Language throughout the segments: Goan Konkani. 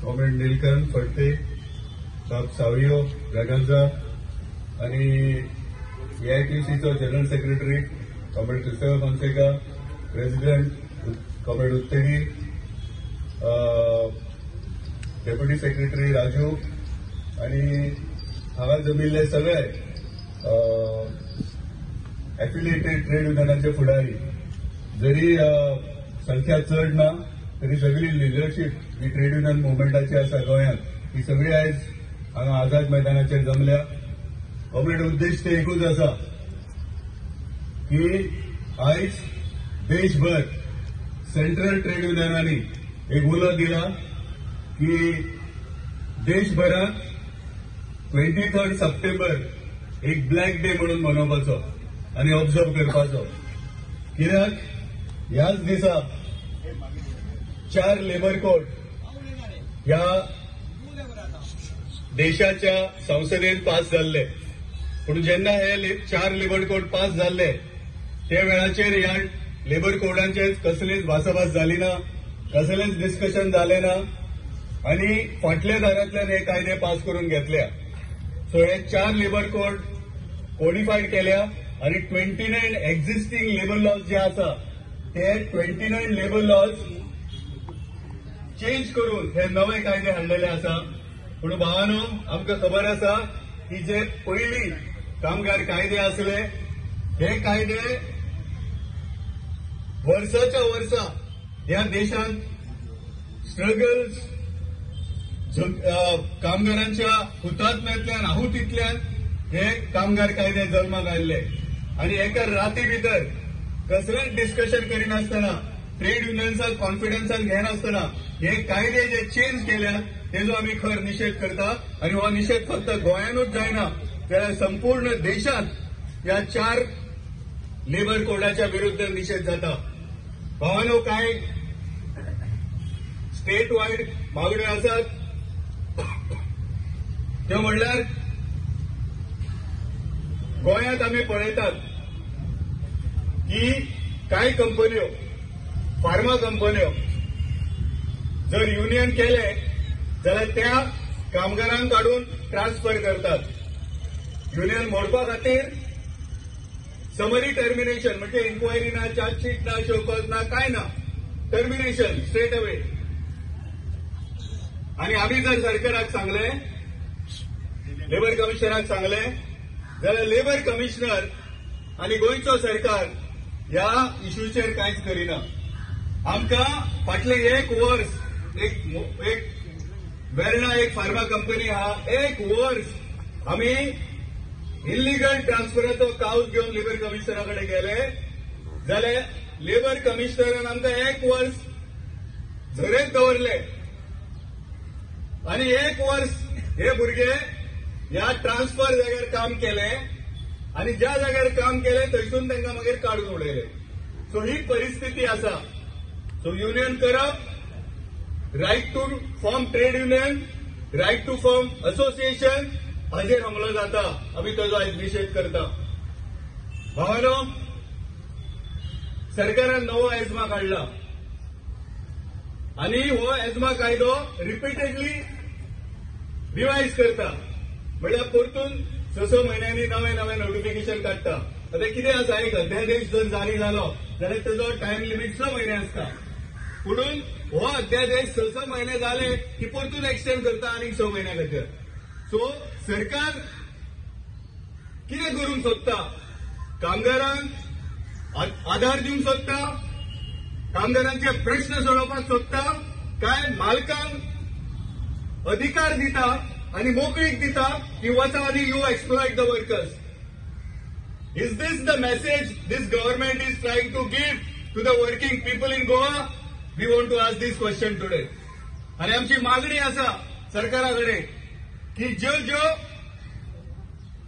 कॉम्रेड निलकंठ फडते, बाब सावियो ब्रागांझा आणि एआयटीसीचो general secretary comrade Cristeva Fonseca, president comrade Uttegi, deputy secretary Raju आणि हांगा जमिल्ले सगळे एफिलिएटेड ट्रेड युनियनाचे फुडारी. जरी संख्या चड ना तरी सगळी लिडरशीप ही ट्रेड युनियन मुवमेंटाची आसा गोंयांत, ही सगळी आयज हांगा आझाद मैदानाचेर जमल्या. कॉम्रेड, उद्देश ते एकूच आसा की आयज देशभर सेंट्रल ट्रेड युनियनांनी एक उलो दिला की देशभरात 23 सप्टेंबर एक ब्लॅक डे म्हणून मनोवपाचो आनी ऑब्झर्व करपाचो. कित्याक ह्याच दिसा 4 लेबर कोड ह्या देशाच्या संसदेत पास जाल्ले. पूण जेन्ना हे 4 लेबर कोड पास जाल्ले त्या वेळाचेर ह्या लेबर कोडांचेर कसलीच भासाभास जाली ना, कसलेंच डिस्कशन जालें ना आनी फाटल्या दारांतल्यान हे कायदे पास करून घेतल्या. सो हे 4 लेबर कोड कोडिफायड केल्या आनी 29 एक्झिस्टींग लेबर लॉज जे आसा ते 29 लेबर लॉज चेंज करून हे नवे कायदे हाडलेले आसा. पूण भावानो, आमकां खबर आसा की जे पयलीं कामगार कायदे आसले हे कायदे वर्साच्या वर्सा ह्या देशांत स्ट्रगल्स, कामगारांच्या हुतात्म्यांतल्यान, आहुतींतल्यान हे कामगार कायदे जल्माक आयिल्ले आनी एका राती भितर कसलेंच डिस्कशन करिनासतना, ट्रेड युनियन्साक कॉन्फिडन्सान घेनासतना हे कायदे जे चेंज केल्या तेजो आमी खर निशेध करता. आनी हो निशेध फक्त गोंयानूच जायना जाल्यार संपूर्ण देशांत ह्या 4 लेबर कोडाच्या विरुद्ध निशेध जाता. भावानो, कांय स्टेट वायड मागण्यो आसात त्यो म्हणल्यार गोंयांत आमी पळयतात की कांय कंपन्यो, फार्मा कंपन्यो जर युनियन केले जाल्यार त्या कामगारांक काडून ट्रान्सफर करतात. युनियन मोडपा खातीर समरी टर्मिनेशन म्हणजे इन्क्वायरी ना, चार्जशीट ना, शोकॉज ना, काय ना, टर्मिनेशन स्ट्रेट अवे. आनी आमी जर सरकाराक सांगलें, लेबर कमिशनराक सांगलें जाल्यार लेबर कमिशनर आनी गोंयचो सरकार ह्या इश्यूचेर कांयच करिना. आमकां फाटलें एक वर्स एक वेर्णा एक फार्मा कंपनी आहा, एक वर्स आमी इल्लिगल ट्रान्सफराचो कावज घेवन लेबर कमिशनरा कडेन गेले जाल्यार लेबर कमिशनरान आमकां एक वर्स झरयत दवरले आनी एक वर्स हे भुरगे ह्या ट्रान्सफर जाग्यार काम केलें आनी ज्या जाग्यार काम केलें थंयसून तांकां मागीर काडून उडयले. सो ही परिस्थिती आसा. सो युनियन करप, right to form trade union, right to form association हाजेर हमलो जाता. आमी ताजो आयज निशेध करता. भावानो, सरकारान नवो एजमा काडला आनी हो एजमा कायदो रिपिटेडली रिवायज करता. म्हणल्यार परतून 6-6 म्हयन्यांनी नवे नवे नोटिफिकेशन काडटा. आतां कितें आसा, एक अध्यादेश जर जारी जालो जाल्यार ताजो टायम लिमीट 6 म्हयने आसता. पुणून हो अध्यादेश 6-6 म्हयने जाले की परतून एक्सटेंड करता आनीक 6 म्हयन्या खातीर. सो सरकार कितें करूंक सोदता, कामगारांक आधार दिवंक सोदता, कामगारांचे प्रश्न सोडोवपाक सोदता, काय मालकांक अधिकार दिता आनी मोकळीक दिता की वचा आनी you exploit the workers. Is this the message this government is trying to give to the working people in Goa? We want to ask this question today. आनी आमची मागणी आसा सरकारा कडेन की ज्यो ज्यो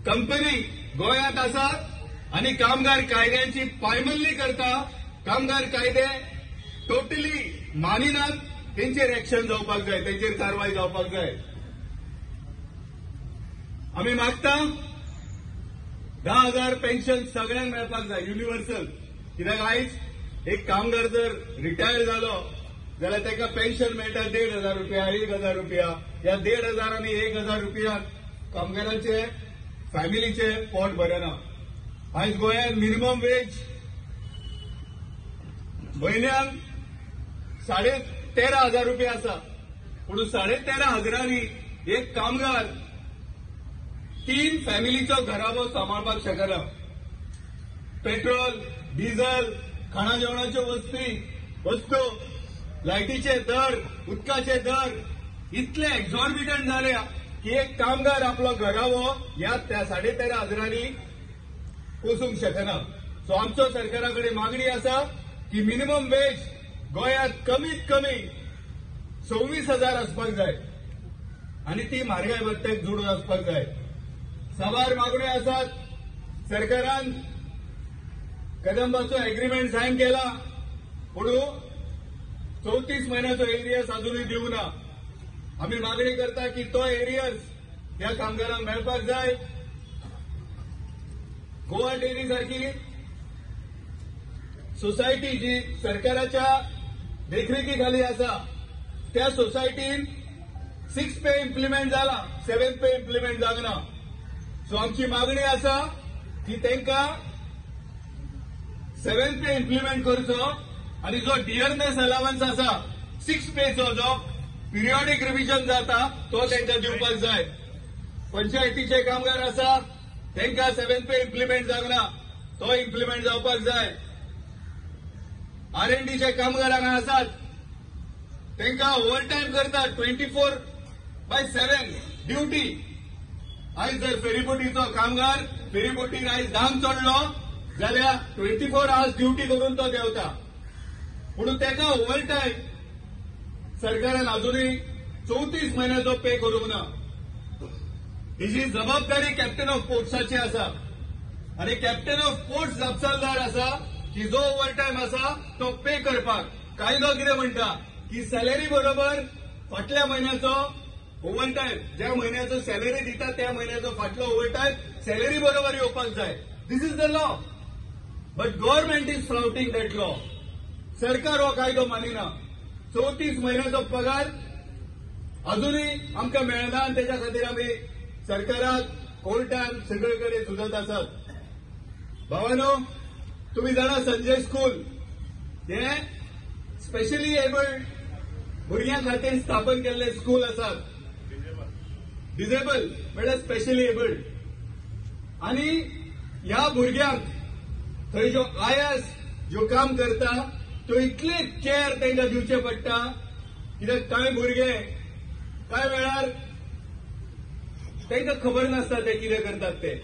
कंपनी गोंयांत आसात आनी कामगार कायद्यांची पायमल्ली करता, कामगार कायदे टोटली मानिनात, तेंचेर एक्शन जावपाक जाय, तेंचेर कारवाय जावपाक जाय. आमी मागता 10,000 पेन्शन सगळ्यांक मेळपाक जाय, युनिव्हर्सल. कित्याक आयज एक कामगार जर रिटायर जालो जाल्यार ताका पेन्शन मेळटा 1,500 रुपया, 1,000 रुपया. ह्या 1,500 आनी 1,000 रुपया कामगारांचे फॅमिलीचे पोट भरना. आयज गोंयांत मिनिमम वेज म्हयन्याक 13,500 रुपया आसा, पूण 13,500 एक कामगार 3 फॅमिलीचो घराबो सांबाळपाक शकना. पेट्रोल, डिझल, खाणा जेवणाच्यो वस्तू, लायटीचे दर, उदकाचे दर इतले एक्झॉर्बिटंट जाल्या की एक कामगार आपलो घराबो ह्या त्या 13,500 पोसूंक शकना. सो आमचो सरकारा कडेन मागणी आसा की मिनिमम वेज गोंयांत कमीत कमी 26,000 आसपाक जाय आनी ती म्हारगाय भत्त्याक जोडून आसपाक जाय. साबार मागण्यो आसात. सरकारान कदंबाचो एग्रीमेंट सायन केला, पूण 34 म्हयन्याचो एरियर्स अजुनूय दिवना. आमी मागणी करता की तो एरियर्स ह्या कामगारांक मेळपाक जाय. गोवा डेअरी सारखी सोसायटी जी सरकाराच्या देखरेखी खाली आसा त्या सोसायटीन 6 पे इम्प्लिमेंट जाला, 7 पे इम्प्लिमेंट जावना. सो आमची मागणी आसा की तांकां 7 पे इम्प्लिमेंट करचो आनी जो डियरनेस अलावन्स आसा 6 पेचो जो पिरियॉडीक रिविजन जाता तो तांकां दिवपाक जाय. पंचायतीचे कामगार आसा तांकां 7 पे इम्प्लिमेंट जावना, तो इम्प्लिमेंट जावपाक जाय. आरएनडीचे कामगार हांगा आसात तांकां ओव्हरटायम करतात 24/7 ड्युटी. आयज जर फेरीबोटीचो कामगार फेरीबोटीर आयज 10 चडलो जाल्यार 24 आवर्स ड्युटी करून तो देंवता, पूण ताका ओव्हरटायम सरकारान अजुनूय 34 म्हयन्याचो पे करूंक ना. हिजी जबाबदारी कॅप्टन ऑफ पोर्ट्साची आसा आनी कॅप्टन ऑफ पोर्ट्स जापसालदार आसा की जो ओव्हरटायम आसा तो पे करपाक. कायदो कितें म्हणटा की सॅलरी बरोबर फाटल्या म्हयन्याचो ओव्हरटायम, ज्या म्हयन्याचो सॅलरी दिता त्या म्हयन्याचो फाटलो ओव्हरटायम सॅलरी बरोबर येवपाक जाय. This is the law, but government is flouting that law. सरकार हो कायदो मानिना. 34 म्हयन्याचो पगार अजुनूय आमकां मेळना आनी तेच्या खातीर आमी सरकाराक, कोर्टान सगळे कडेन झुजत आसात. भावानो, तुमी जाणा संजय स्कूल हे स्पेशली एबल्ड भुरग्यां खातीर स्थापन केल्ले स्कूल आसात. डिजेबल म्हळ्यार स्पेशली एबल्ड. आनी ह्या भुरग्यांक थंय ज्यो आयास ज्यो काम करता त्यो इतले केअर तांकां दिवचें पडटा कित्याक कांय भुरगे कांय वेळार तांकां खबर नासता ते कितें करतात ते.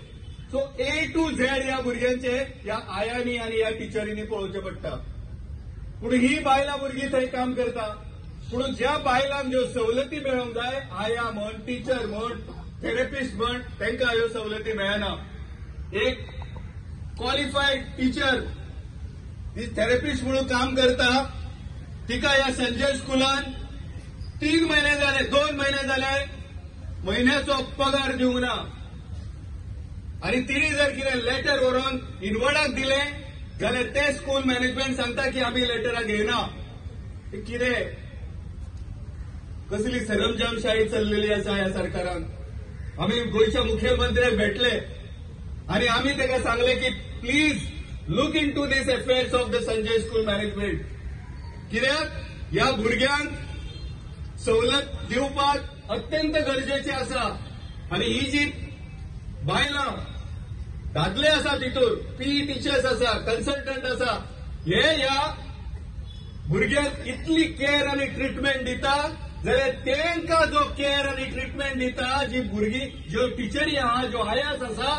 सो A to Z ह्या भुरग्यांचे ह्या आयांनी आनी ह्या टिचरींनी पळोवचें पडटा. पूण ही बायलां भुरगीं थंय काम करता, पूण ज्या बायलांक ज्यो सवलती मेळोवंक जाय, आया म्हण, टिचर म्हण, थेरपिस्ट म्हण, तांकां ह्यो सवलती मेळना. एक क्वॉलिफायड टिचर ही थेरपिस्ट म्हणून काम करता, तिका ह्या संजय स्कुलान 3 म्हयने जाले, 2 म्हयने जाले म्हयन्याचो पगार दिवंक ना. आनी तिणी जर कितें लेटर व्हरून इनवर्डाक दिलें जाल्यार ते स्कूल मॅनेजमेंट सांगता की आमी लेटरां घेयना. कितें कसली सरंजामशाही चल्लेली आसा ह्या सरकारान. आमी गोंयच्या मुखेलमंत्र्याक भेटले आनी आमी ताका सांगलें की please look into this affairs of the Sanjay school management. कित्याक ह्या भुरग्यांक सवलत दिवपाक अत्यंत गरजेचें आसा. आनी ही जी बायलां दादले आसा तितूर पीई टिचर्स आसा, कन्सल्टंट आसा, हे ह्या भुरग्यांक इतली केअर आनी ट्रिटमेंट दिता जाल्यार तांकां जो केअर आनी ट्रिटमेंट दिता, जी भुरगीं ज्यो टिचरी आहा, ज्यो आयास आसा,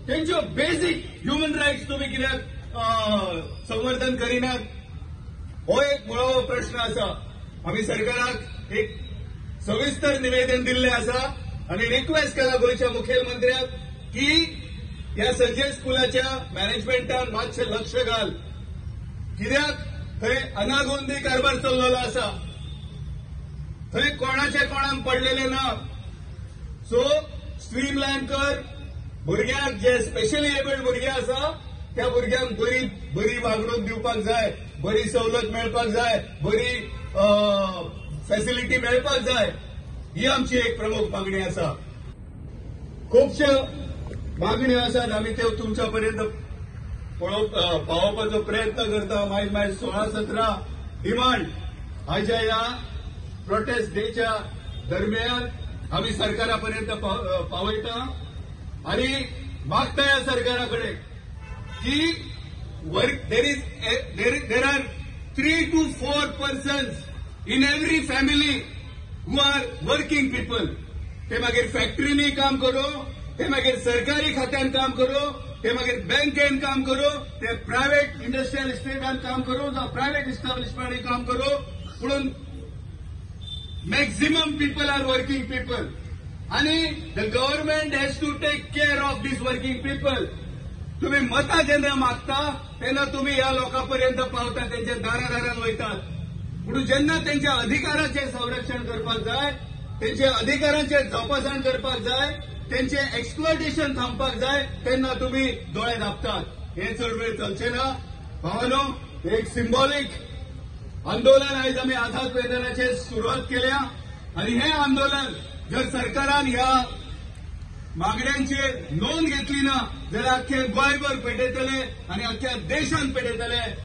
तेंच्यो बेसीक ह्युमन रायट्स तुमी कित्याक संवर्धन करिनात, हो एक मुळावो प्रश्न आसा. आमी सरकाराक एक सविस्तर निवेदन दिल्लें आसा आनी रिक्वेस्ट केला गोंयच्या मुखेलमंत्र्याक की ह्या संजय स्कुलाच्या मॅनेजमेंटान मातशें लक्ष घाल, कित्याक थंय अनागोंदी कारभार चल्लेलो आसा, थंय कोणाचे कोणाक पडलेले ना. सो स्ट्रीमलायन कर, भुरग्यांक जे स्पेशली एबल्ड भुरगे आसा त्या भुरग्यांक बरी बरी वागणूक दिवपाक जाय, बरी सवलत मेळपाक जाय, बरी फॅसिलिटी मेळपाक जाय, ही आमची एक प्रमुख मागणी आसा. खुबश्यो मागण्यो आसात, आमी त्यो तुमच्या पर्यंत पावोवपाचो प्रयत्न करता. मागीर मागीर 16-17 डिमांड आयच्या ह्या प्रोटेस्ट डेच्या दरम्यान आमी सरकारा पर्यंत पावयता आनी मागता ह्या सरकारा कडेन की there are 3 to 4 persons in every family who are working people. ते मागीर फॅक्टरींनी काम करूं, ते मागीर सरकारी खात्यान काम करूं, ते मागीर बँकेन काम करूं, ते प्रायव्हेट इंडस्ट्रियल इस्टेटान काम करूं जावं प्रायव्हेट इस्टाब्लिशमेंटान काम करूं, पूण maximum people are working people आनी the government has to take care of this working people. तुम्ही मतां जेन्ना मागता तेन्ना तुमी ह्या लोकां पर्यंत पावता, तेंच्या दारा दारान वयतात, पूण जेन्ना तेंच्या अधिकाराचें संरक्षण करपाक जाय, तेंच्या अधिकारांचें जोपासण करपाक जाय, तेंचें एक्सप्लॉयटेशन थांबपाक जाय, तेन्ना तुमी दोळे धांपतात. हें चड वेळ चलचें ना भावानो. एक सिंबॉलीक आंदोलन आयज आमी आझाद मैदानाचेर सुरवात केल्या आनी हें आंदोलन जर सरकारान ह्या मागण्यांचेर नोंद घेतली ना जाल्यार अख्खे गोंयभर पेटयतले आनी अख्ख्या देशांत पेटयतले.